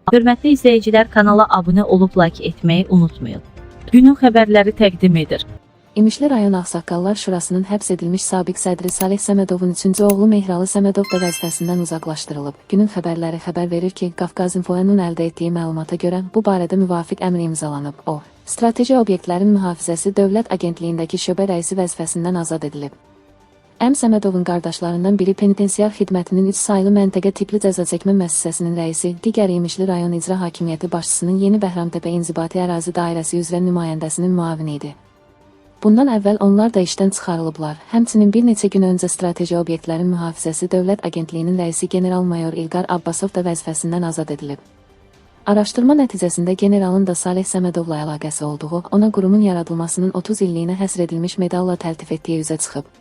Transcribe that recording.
Hörmətli izləyicilər, kanala abunə olub like etməyi unutmayın. Günün xəbərləri təqdim edir. İmişli rayon Ağsaqqallar Şurasının həbs edilmiş sabiq sədri Saleh Səmədovun üçüncü oğlu Mehralı Səmədov da vəzifəsindən uzaqlaşdırılıb. Günün xəbərləri xəbər verir ki, Qafqaz İnfo-nun əldə etdiyi məlumata görə bu barədə müvafiq əmr imzalanıb. O, Strateji Obyektlərin Mühafizəsi Dövlət Agentliyindəki şöbə rəisi vəzifəsindən azad edilib. M. Səmədovun qardaşlarından biri penitensiar xidmətinin 3 saylı məntəqə tipli cəzaçəkmə müəssisəsinin rəisi, digəri İmişli rayon İcra Hakimiyyəti başçısının Yeni Bəhramtəpə İnzibati Ərazi Dairəsi üzrə nümayəndəsinin müavini idi. Bundan əvvəl onlar da işdən çıxarılıblar. Həmçinin bir neçə gün öncə Strateji Obyektlərin Mühafizəsi Dövlət Agentliyinin rəisi general-mayor İlqar Abbasov da vəzifəsindən azad edilib. Araşdırma nəticəsində generalın da Saleh Səmədovla əlaqəsi olduğu, ona qurumun yaradılmasının 30 illiyinə həsr edilmiş medalla təltif etdiyi üzə çıxıb.